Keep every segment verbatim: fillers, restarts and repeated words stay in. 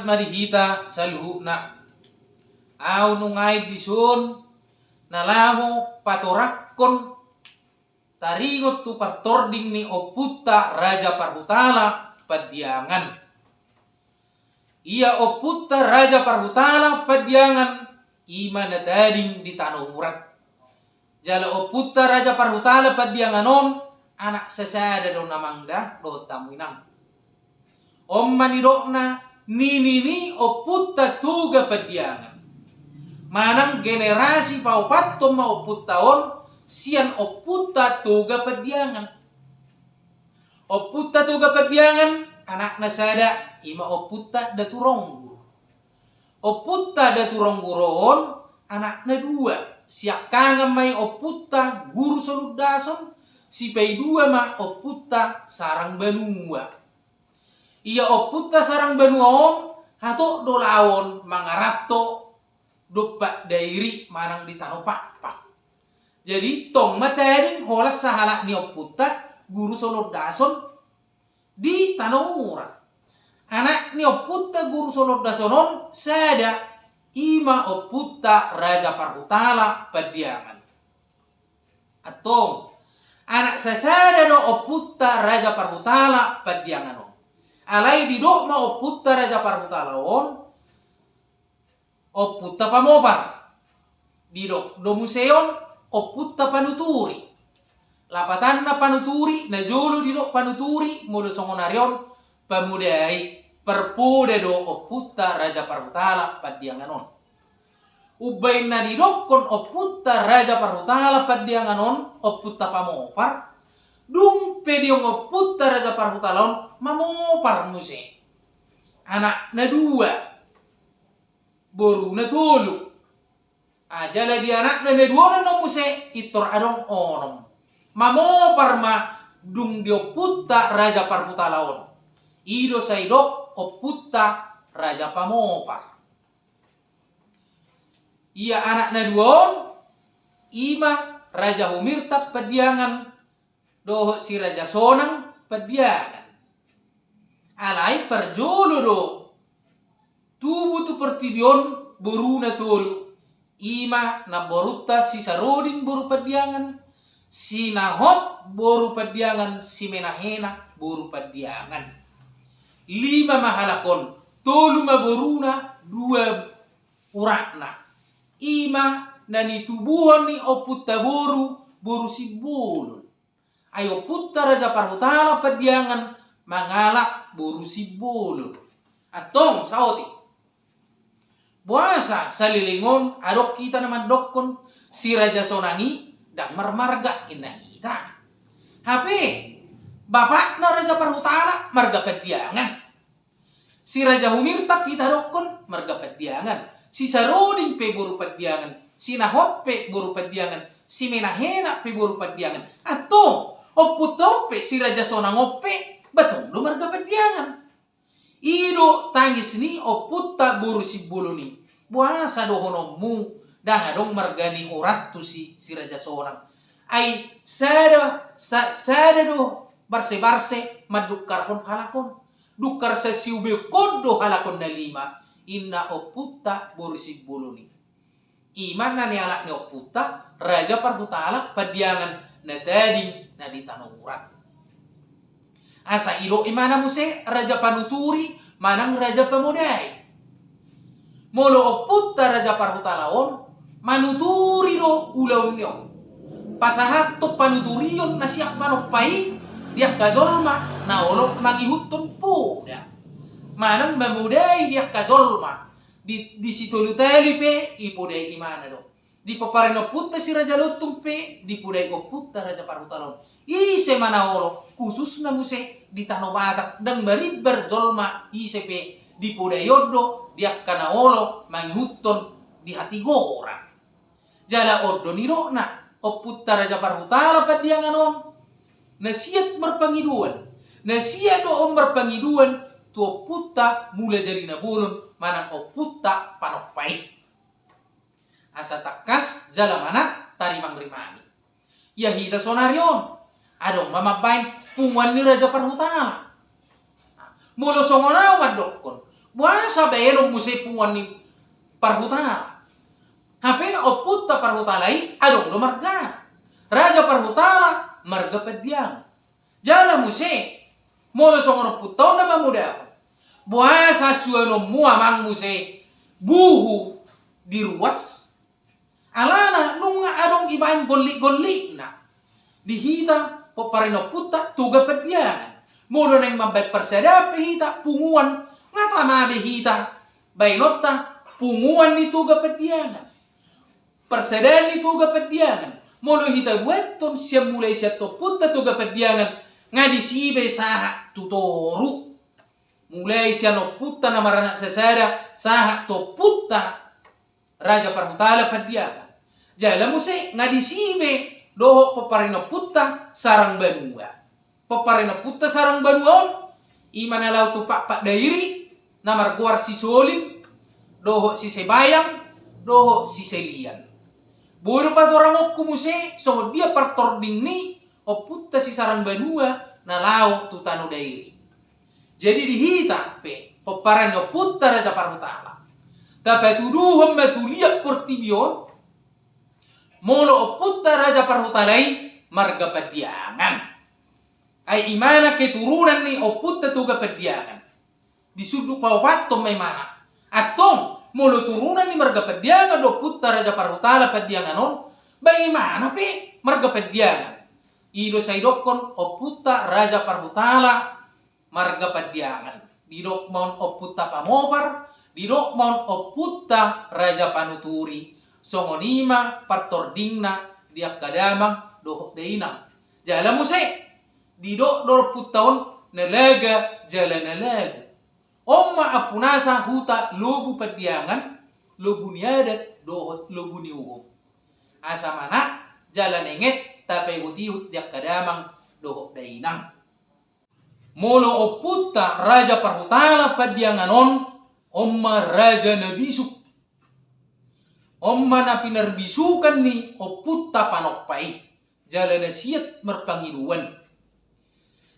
ma di hita saluhutna. Ahu nunga i dison na laho patoranghon taringot tu partording ni ompunta Raja Parhutala Pandiangan. Ia ompunta Raja Parhutala Pandiangan i ma na tading di Tano Urat. Jala ompunta Raja Parhutala Pandiangan on anak sasada do, Amang da dohot hamu, Inang. On ma nidokna nini ni ompunta Toga Pandiangan. Manang generasi paopathon ma ompunta on sian ompunta Toga Pandiangan. Ompunta Toga Pandiangan anakna sada, i ma ompunta Datu Ronggur. Ompunta Datu Ronggur on anakna dua, siangkangan ma i ompunta Guru Solundason, sipaidua ma ompunta Sarangbanua. Ia ompunta Sarangbanua on hatop do laon mangaranto dompak Dairi manang di Tano Pakpak. Jadi tong ma tading holan sahalak ni ompunta Guru Solundason di Tano Urat. Anak ni ompunta Guru Solundason on sada, i ma ompunta Raja Parhutala Pandiangan. Antong, anak sasada do ompunta Raja Parhutala Pandiangan on. Alai didok ma ompunta Raja Parhutala on ompunta pamopar. Didok do muse on ompunta panuturi. Lapatanna panuturi, na jolo didok panuturi, molo songon ari on pamodai, parpoda do ompunta Raja Parhutala Pandiangan on. Umbaen na didokkon ompunta Raja Parhutala Pandiangan on ompunta pamopar, dung pe diong ompunta Raja Parhutala on mamopar muse. Anakna dua, boruna tolu. Ah, jala di anakna na dua on muse, pintor adong onom. Mamopar ma dung di ompunta Raja Parhutala on. I do sai didok ompunta Raja Pamopar. Ia anakna dua on, i ma Raja Humirtap Pandiangan dohot si Raja Sonang Pandiangan. Alai parjolo do tubu tu portibi on boruna tolu, i ma namborunta si Saroding boru Pandiangan, si Nahot boru Pandiangan, si Menahena boru Pandiangan. Lima ma halak on, tolu ma boruna, dua uratna. I ma na nitubuhon ni ompunta boru, boru Simbolon. Ai ompunta Raja Parhutala Pandiangan mangalap boru Simbolon. Antong saotik. Boasa saleleng on adong hita na mandokkon si Raja Sonang i ndang marmarga, inna hita. Hape bapakna Raja Parhutala marga Pandiangan. Si Raja Humirtap hita dokkon marga Pandiangan, si Saroding pe boru Pandiangan, si Nahot pe boru Pandiangan, si Menahena pe boru Pandiangan. Antong, ompunta on pe, si Raja Sonang on pe, batong do marga Pandiangan. I do tangis ni ompunta boru Simbolon i. Boasa dohononmu ndang adong marga ni urat tusi si Raja Sonang? Ai sada, sa-, sada do barse-barse mandungkarhon halak on. Dungkar sasiubeon do halak on na lima, inna ompunta boru Simbolon i. I ma na nialap ni ompunta Raja Parhutala Pandiangan na tading na di Tano Urat. Asa didok ibana muse raja panuturi manang raja pamodai. Molo ompunta Raja Parhutala on, manuturi do ulaon ni on. Pasahathon panuturion na sian panompa i di angka jolma na olo mangihuthon poda. Manang mamodai di angka jolma di, di sitolu tali pe dipodai ibana do. Di pomparan ni ompunta si Raja Lontung pe dipodai ompunta Raja Parhutala on. Ise ma na olo, khususna muse di Tano Batak, ndang marimbar jolma ise pe dipodai on do di angka na olo mangihuthon di Hatigoran. Jala on do nidokna, ompunta Raja Parhutala Pandiangan on na siat marpangidoan, na siat do on marpangidoan tu ompunta Mulajadi Nabolon manang ompunta panompa i. Asa tangkas jala manat tarimang-rimangi. Ia hita sonari on adong ma mambaen punguan ni Raja Parhutala. Molo songon ahu mandokkon, Boasa baenon muse punguan ni parhutala? Hape ompunta parhutala i adong do margana. Raja Parhutala marga Pandiangan. Jala muse, molo songon ompunta on na mamodahon, boasa suanonmu amang muse buhu di ruas? Alana nunga adong ibaen gollik-gollikna di hita pomparan ni ompunta Toga Pandiangan. Molo naeng mambaen parsadaan pe hita punguan, nga tama be hita baenonta punguan ni Toga Pandiangan, parsadaan ni Toga Pandiangan. Molo hita buathon sian, mulai sian ompunta Toga Pandiangan, nga disi be sahat tu toru. Mulai sian ompunta na maranak sasada sahat tu ompunta Raja Parhutala Pandiangan. Jala muse nga disi be dohot pomparan ni ompunta Sarangbanua. Pomparan ni ompunta Sarangbanua on, i ma na laho tu Pakpak Dairi, na margoar si Solin, dohot si Sebayang, dohot si Selian. Boi do patorangonku muse songon dia partording ni ompunta si Sarangbanua na laho tu Tano Dairi. Jadi di hita pe pomparan ni ompunta Raja Parhutala, tapatuduhon ma tu liat portibi on, molo ompunta Raja Parhutala i marga Pandiangan. Ai imana keturunan ni ompunta Toga Pandiangan. Di sundut paopathon ma imana. Antong, molo turunan ni marga Pandiangan do ompunta Raja Parhutala Pandiangan on, ba imana pe marga Pandiangan. I do sai didokkon ompunta Raja Parhutala marga Pandiangan. Didok ma on ompunta Pamopar, didok ma on ompunta Raja Panuturi. Songon i ma partordingna di angka damang dohot dainang. Jala muse, didok do ompunta on Nalaga jala Nalagu. On ma ampunasa huta Lobu Pandiangan, lobu ni adat dohot lobu ni uhum. Asa manat jala nenget tapaihut-ihut di angka damang dohot dainang. Molo ompunta Raja Parhutala Pandiangan on, on ma raja na bisuk. On ma na pinarbisukan ni ompunta Panompa i, jala na siat marpangidoan.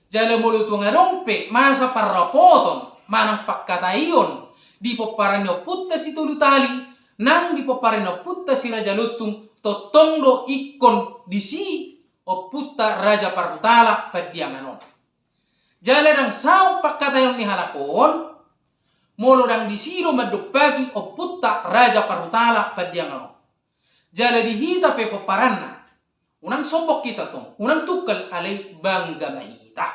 Jala molo tung adong pe masa parrapoton manang pangkataion di pomparan ni ompunta Sitolu Tali nang di pomparan ni ompunta Si Raja Lontung, tongtong do ingkon disi ompunta Raja Parhutala Pandiangan on. Jala ndang saut pangkataion ni halak on, molo ndang disi do mandompaki ompunta Raja Parhutala Pandiangan on. Jala di hita pe pomparanna, unang sombong hita tong, unang tungkal, alai bangga ma hita.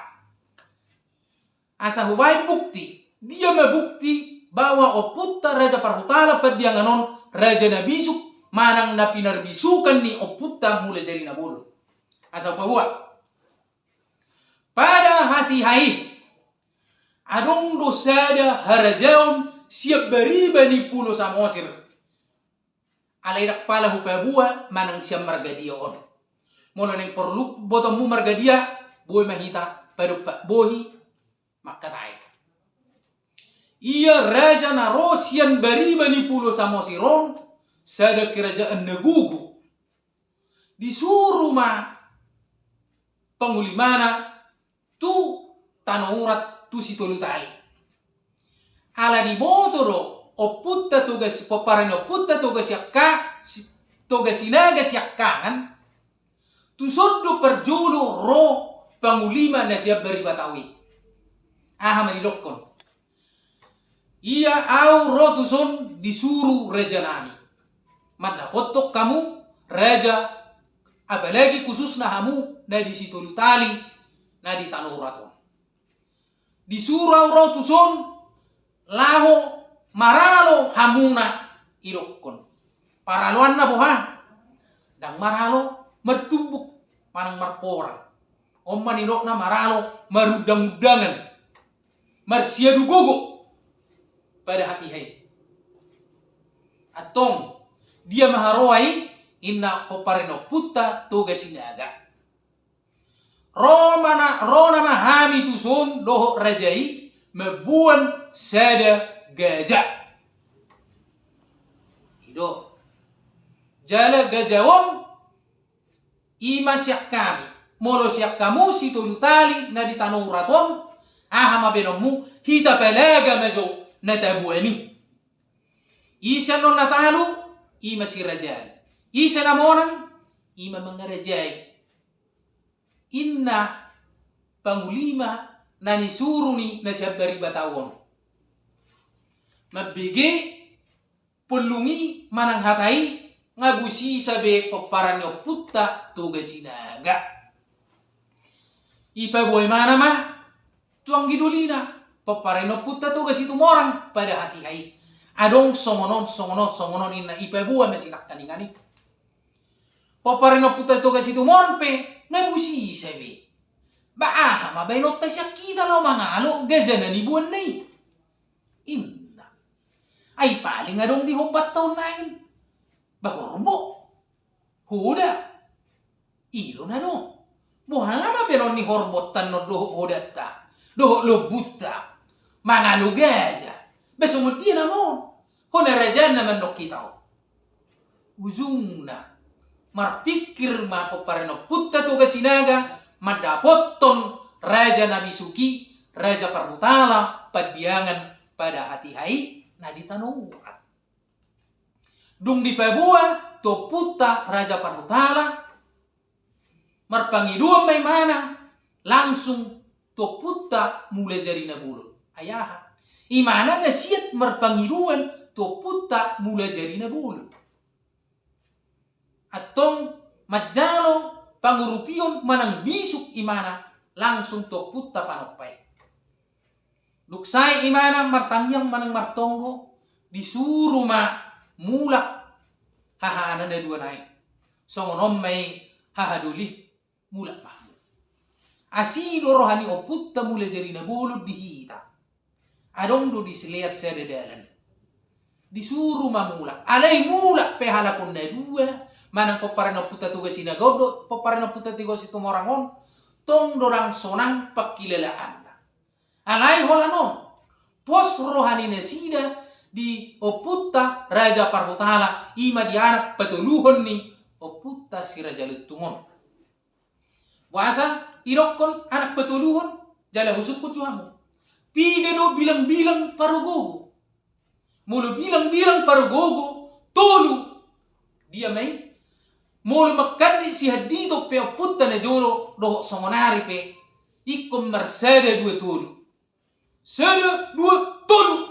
Asa hubaen bukti, dia ma bukti bahwa ompunta Raja Parhutala Pandiangan on raja na bisuk, manang na pinarbisukan ni ompunta Mulajadi Nabolon? Asa hupaboa. Pada hatiha i, adong do sada harajaon sian bariba ni Pulo Samosir. Alai ndang pala hupaboa manang sian marga dia on. Molo naeng porlu botoonmu marga dia, boi ma hita padompak bohi mangkatai. Ia raja na ro sian bariba ni Pulo Samosir on, sada kerajaan na gogo. Disuru ma pangulimana tu Tano Urat, tu Sitolu Tali. Ala diboto do ompunta Toga Si-, pomparan ni ompunta Toga Siangka-, Si-, Toga Sinaga Siangkangan, tuson do parjolo ro pangulima na sian bariba tao i. Aha ma didokkon? Ia ahu ro tuson disuru rajanami mandapothon hamu raja, apalagi khususna hamu na di Sitolu Tali na di Tano Urat on. Disuru ahu ro tuson laho maralo hamuna, didokkon. Paraloanna boha? Ndang maralo martumbuk manang marporang. On ma nidokna maralo marundang-undangan, marsiadu gogo pada hatiha i. Antong, dia ma haroa i? Inna pomparan ni ompunta Toga Sinaga. Ro ma na, ro nama hami tuson dohot raja i mamboan sada gaja. I do. Jala gaja on i ma sian hami. Molo sian hamu Sitolu Tali na di Tano Urat on, aha ma baenonmu? Hita palaga ma jo na taboan i. Ise annon na talu, i ma si raja i. Ise na monang, i ma mangarajai. Inna panglima na nisuru ni na sian bariba tau on. Mambege pollung i manang hata i, nga boi sisa be pomparan ni ompunta Toga Sinaga. Ipaboa imana ma tu anggi dolina, pomparan ni ompunta Toga Situmorang pada hatiha i. Adong songon on, songon on, songon on, inna, ipaboa ma si nangkaningan i. Pomparan ni ompunta Toga Situmorang pe nga boi sisa be. Ba aha ma baenonta sian hita laho mangalo gaja na niboanna i? Inna. Ai paling adong di hombanta on naeng. Ba horbo. Hoda. I do na adong. Boha ma baenon ni horbonta annon dohot hodanta, dohot lombunta? Mangalo gaja. Ba songon dia nama on? Hona raja na mandok hita on. Ujungna, marpingkir ma pomparan ni ompunta Toga Sinaga mandapothon raja na bisuk i, Raja Parhutala Pandiangan pada hatiha i na di Tanorat. Dung dipaboa tu ompunta Raja Parhutala, marpangidoan ma imana langsung tu ompunta Mulajadi Nabolon. Ai aha? Imana na siat marpangidoan tu ompunta Mulajadi Nabolon. Antong manjalo pangurupion manang bisuk imana langsung tu ompunta Panompa i. Dung sae imana martangiang manang martonggo, disuru ma mulak hahana na dua nai. Songon on ma i haha doli, mulak ma hamu. Asi do roha ni ompunta Mulajadi Nabolon di hita. Adong do di silean sada dalan. Disuru ma mulak. Alai mulak pe halak on na dua, manang pomparan ni ompunta Toga Sinaga on dohot pomparan ni ompunta Toga Situmorang on, tong do ndang sonang pangkilalaanna. Alai holan on, pos roha ni nasida di ompunta Raja Parhutala, i ma di anak patoluhon ni ompunta si Raja Lontung on. Boasa idokkon anak patoluhon? Jala husungkun jo hamu. Piga do bilang-bilang parogogo? Molo bilang-bilang parogogo, tolu. Dia ma i? Molo mangkande sihanditon pe ompunta najolo dohot songonari pe, ingkon marsada dua tolu. Sada dua tolu.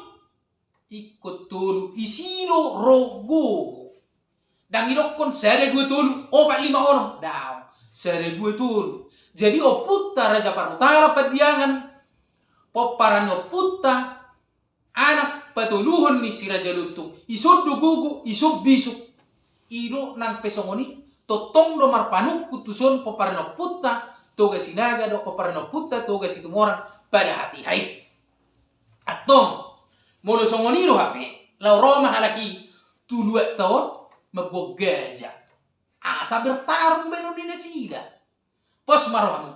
Ingkon tolu, isi do ro gogo. Ndang idokkon sada dua tolu, opat lima onom. Daong. Sada dua tolu. Jadi ompunta Raja Parhutala Pandiangan, pomparan ni ompunta, anak patoluhon ni si Raja Lontung, ison do gogo, ison bisuk. I do nang pe songon i, tongtong do marpanungkun tuson pomparan ni ompunta Toga Sinaga dohot pomparan ni ompunta Toga Situmorang pada hatiha i. Antong, molo songon i do hape, laho ro ma halak i tu luatta on mamboan gaja. Asa bertarung baenon ni nasida. Pos ma rohamu,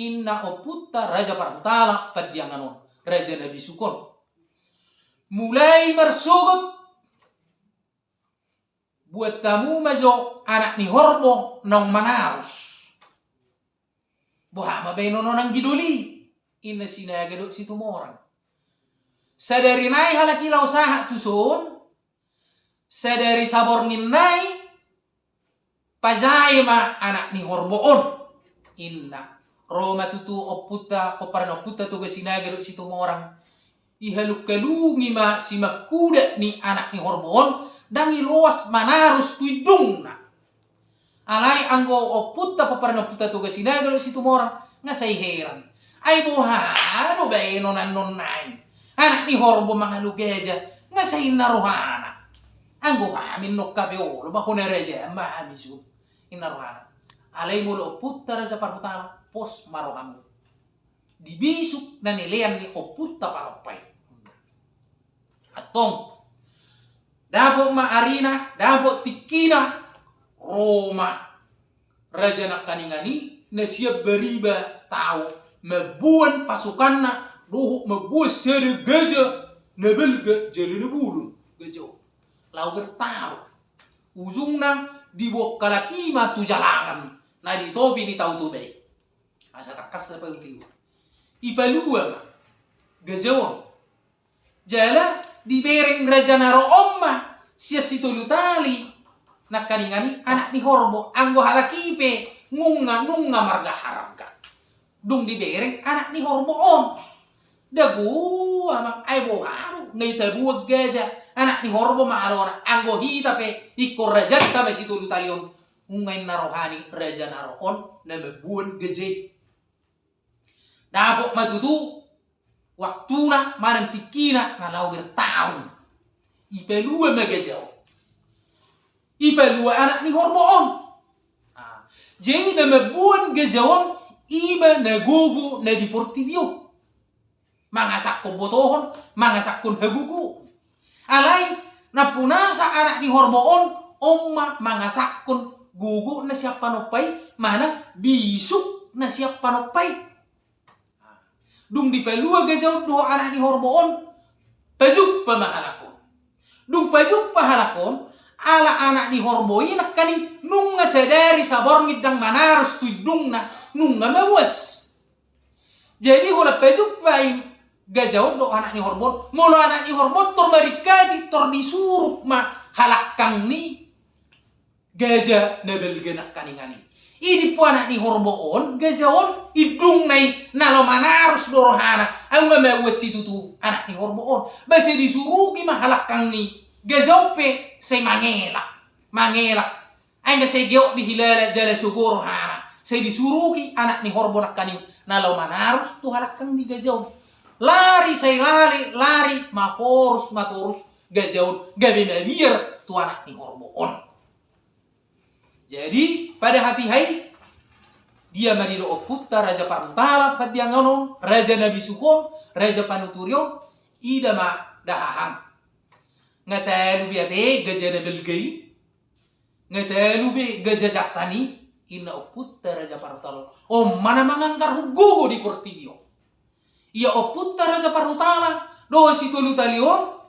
inna ompunta Raja Parhutala Pandiangan on, raja na bisuk on. Mulai marsogot, buat hamu ma jo anak ni horbo naung manarus. Boha ma baenon on anggi doli? Inna Sinaga dohot Situmorang. Sadari nai halak i laho sahat tuson, sadari saborngin nai, pajae ma anak ni horbo on. Inna, ro ma tutu ompunta, pomparan ni ompunta Toga Sinaga dohot Situmorang. Ihalunghalungi ma simangkuda ni anak ni horbo on, ndang i loas manarus tu indungna. Alai anggo ompunta, pomparan ni ompunta Toga Sinaga dohot Situmorang, nga sai heran. Ai boha do baenon annon nai? Anak ni horbo mangalo gaja, nga sai inna rohana. Anggo hami annon hape olo, ba hona raja ma hami sun, inna rohana. Alai molo ompunta Raja Parhutala, pos ma rohamu di bisuk na nilean ni ompunta Panompa i. Antong, dapot ma arina, dapot tingkina, ro ma raja nangkaningan i na sian bariba tau, mamboan pasukanna dohot mamboan sada gaja na balga jala na bolon, gaja on, laho bertarung. Ujungna diboan halak i ma tu jalangan na di topi ni Tao Toba i. Asa tangkas na paihutihut. Ipalua ma gaja on. Jala dibereng raja na ro on ma sian Sitolu Tali nangkaningan i anak ni Horbo, anggo halak i pe nunga, nunga margaharga. Dung dibereng anak ni Horbo on. Dago amang, ai boha do, nga i tabuan gaja, anak ni Horbo ma alona, anggo hita pe ingkon rajanta ma Sitolu Tali on. Nunga inna roha ni raja na ro on na mambuan gaja i. Dapot ma tutu waktuna manang tingkina na laho bertarung. Ipalua ma gaja on. Ipalua anak ni Horbo on. Ah, jadi na mambuan gaja on, i ma na gogo na di portibi on. Mangasakkon botohon, mangasakkon hagogoon. Alai, nampunasa anak ni Horbo on, on ma mangasakkon gogo na sian panompa i, manang bisuk na sian panompa i. Dung dipalua gaja on dohot anak ni Horbo on, pajumpa ma halak on. Dung pajumpa halak on, ala anak ni Horbo i nangkaning nunga sadari saborngin ndang manarus tu indungna, nunga mauas. Jadi holan pajumpa i gaja on dohot anak ni Horbo on, molo anak ni Horbo on tor maringkati, tor disuruk ma halangkang ni gaja na balga nangkaningan i. Idippo anak ni Horbo on gaja on, indungna i na laho manarus do rohana, ai nunga mauas situtu anak ni Horbo on. Ba sai disuruki ma halangkang ni gaja on pe sai mangelak, mangelak. Ai nga sai geot dihilala jala sogo rohana. Sai disuruki anak ni Horbo nangkaning na laho manarus tu halangkang ni gaja on. Lari sai lari, lari, maporus, matorus gaja on, gabe mabiar tu anak ni Horbo on. Jadi, pada hatiha i, dia ma didok ompunta Raja Parhutala Pandiangan on, raja na bisuk on, raja panuturi on, ida ma dahahang. Nga talu be ate gaja na balga i, nga talu be gaja jantan i, inna ompunta Raja Parhutala on. On ma na manganggarhon gogo di portibi on. Ia ompunta Raja Parhutala dohot Sitolu Tali on,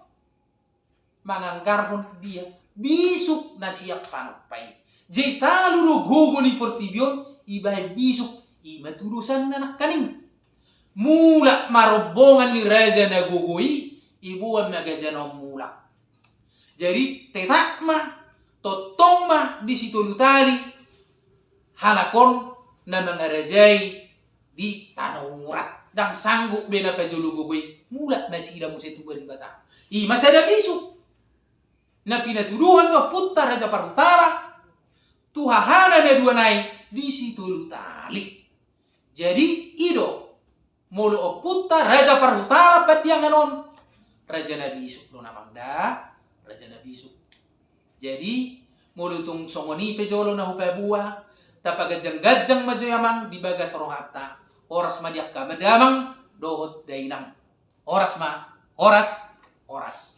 manganggarhon dia bisuk na sian panompa i. Jadi talu do gogo ni portibi on, ibahen bisuk, i ma tudosanna nangkaning. Mulak ma rombongan ni raja na gogo i, iboan ma gajana on mulak. Jadi tetap ma, tongtong ma di Sitolu Tali halak on na mangarajai di Tano Urat. Ndang sanggup be na pajolo gogo i, mulak nasida muse tu Baribata. I ma sada bisuk na pinatuduhon ni ompunta Raja Parhutala tu hahana na dua nai di Sitolu Tali. Jadi i do, molo ompunta Raja Parhutala Pandiangan on, raja na bisuk do amang da, raja na bisuk. Jadi molo tung songon i pe jolo na hupaboa, tapaganjang-ganjang ma jo i amang di bagas rohanta. Horas ma di angka damang dohot dainang. Horas ma, horas, horas.